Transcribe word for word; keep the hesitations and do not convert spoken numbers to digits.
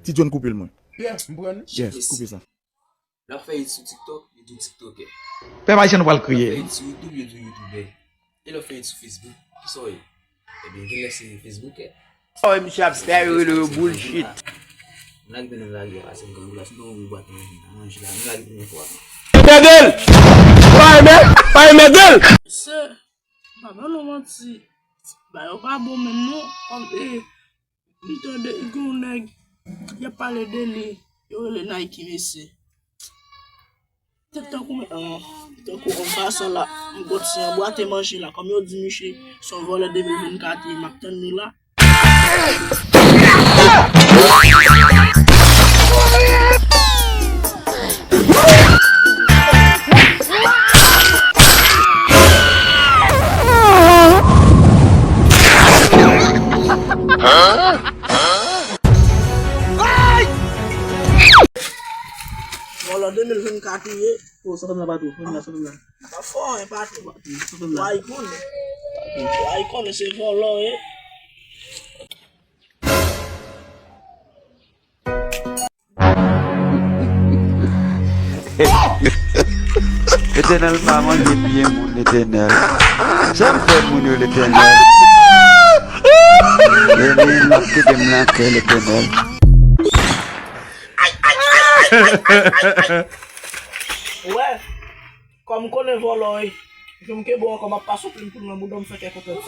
Ti John koupe l mwen. Yeah, m pran li. Yeah, koupe sa. Lè w ap fè hit sou TikTok, yo di w tiktokè. Pèp ayisyen nou pral kriye. Lè w ap fè hit sou YouTube, yo di w youtubè. E lè w ap fè hit sou Facebook, kisa w ye? Ebyen, genlè se Facebookè. Sa w wè misye ap fè yo rele yo bullshit. M lage nan lari a, pase m gen yon glas, m pran yon bwat manje nan manje la, m lage premye fwa. Mèdèl! Pa renmen, pa renmen mèdèl! Se, m pa ba nou manti. Bagay yo pa bon menm non. Kòm, e, m tande gen yon nèg, y ap pale de li, yo rele Nike, mesye. Tèt tankou, ah, tankou yon gason la, m kontinye anbwate manje la. Kòm yo di misye se yon vòlè de mil vennkat, m ap tann li la. Vòlè de mil vennkat ou ye. Oh, sa fè m la pa tou. Fè m la, sa fè m la. Pa fò, e pa tou. Sa fè m la. Wa y konnen. Wa y konnen se vòlò, e. Letènèl pa manje pye moun, Letènèl. Sa m fè moun yo, Letènèl. Vini, m ap kite m nan kè, Letènèl. Wè, kòm m konnen vòlò, e, jou m kenbe w ankò, m ap pase yon plim poud nan bouda w, m fè kè kontan ti.